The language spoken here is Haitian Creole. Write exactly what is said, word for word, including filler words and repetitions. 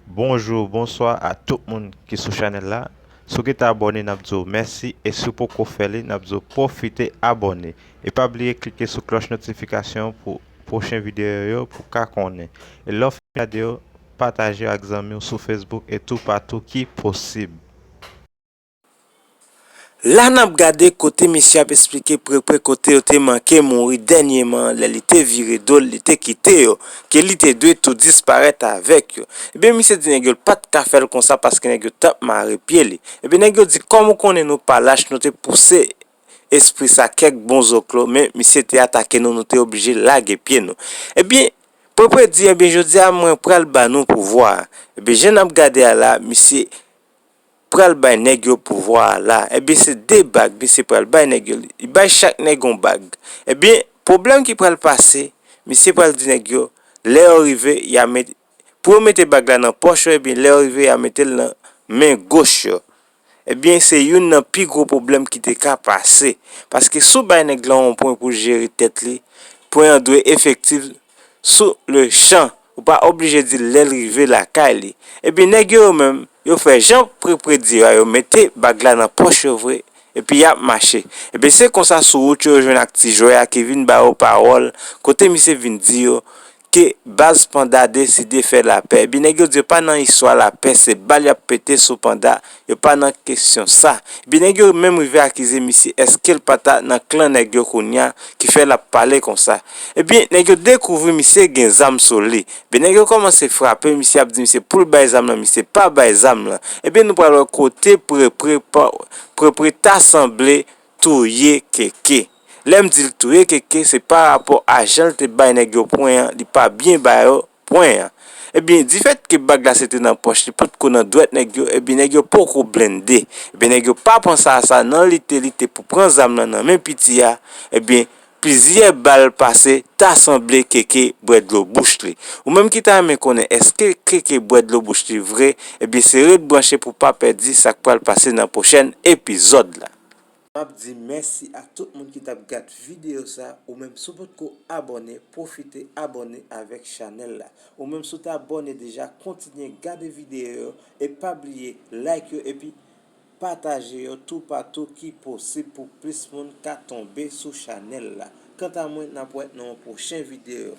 Bonjou, bonswa a tout moun ki sou chanèl la. Si w gentan abòne, n ap di w mèsi, e si w poko fè li, n ap di w pwofite abòne. E pa bliye klike sou klòch notifikasyon pou pwochen videyo yo pou w ka konnen. E lè w fin gade yo, pataje yo ak zanmi w sou Facebook e toupatou ki posib. La n ap gade kote misye ap esplike prepre kote yo te manke mouri dènyèman lè li te vire do l, li te kite yo, ke li te dwe tou disparèt avèk yo. Ebyen, misye di nèg yo l pa t ka fè l konsa paske nèg yo t ap mare pye li. Ebyen, nèg yo di, kòm ou konnen nou pa lach, nou te pouse espri sa kèk bon zoklo, men misye te atake nou, nou te oblije lage pye nou. Ebyen, prepre di, ebyen, jodi a mwen pral ba nou pouvwa a. Ebyen, jan n ap gade a la, misye pral bay nèg yo pouvwa a la. Ebyen, se de bag misye pral bay nèg yo. Li bay chak nèg yon bag. Ebyen, pwoblèm ki pral pase, misye pral di nèg yo, lè yo rive, y a met, pou yo mete bag la nan pòch yo, ebyen, lè yo rive, y a mete l nan men goch yo. Ebyen, se youn nan pi gwo pwoblèm ki te ka pase. Paske si w bay nèg la yon pwen pou l jere tèt li, pwen an dwe efektif sou le chan. Ou pa oblije di l lè l rive lakay li. Ebyen, nèg yo, yo menm, yo fè jan prepre di yo a, yo mete bag la nan pòch yo vre, epi y ap mache. Ebyen, se konsa sou wout yo, yo jwenn ak ti jwè a ki vin ba yo pawòl, kote misye vin di yo ke baz Panda deside fè lapè. Ebyen, nèg yo di yo pa nan istwa lapè, se bal y ap pete sou Panda, yo pa nan kesyon sa. Ebyen, nèg yo menm rive akize misye, èske l pa ta nan klan nèg yo kounye a ki fè l ap pale konsa. Ebyen, nèg yo dekouvri misye gen zam sou li. Ebyen, nèg yo kòmanse frape misye, ap di misye pou l bay zam lan, misye pa bay zam lan. Ebyen, nou pral wè kote prepre pa, prepre ta sanble touye Keke. Lè m di l touye Keke, se pa rapò a jan l te bay nèg yo pwen an, li pa byen ba yo pwen an. Ebyen, difèt ke bag la se te nan pòch li, potko nan dwèt nèg yo, ebyen, nèg yo poko blende. Ebyen, nèg yo pa panse a sa, nan lite lite pou pran zam lan nan men piti a, ebyen, plizyè bal pase, ta sanble Keke bwè dlo bouch li. Ou menm ki ta renmen konnen èske Keke bwè dlo bouch li vre, ebyen, se ret branche pou w pa pèdi sa k pral pase nan pwochèn epizòd la. M ap di mèsi a tout moun ki t ap gad videyo sa. Ou menm si w potko abòne, pwofite abòne avèk chanèl la. Ou menm si w te abòne deja, kontinye gade videyo yo e pa bliye like yo epi pataje yo toupatou ki posib pou plis moun ka tonbe sou chanèl la. Kanta mwen, n ap wè nan yon pwochen videyo.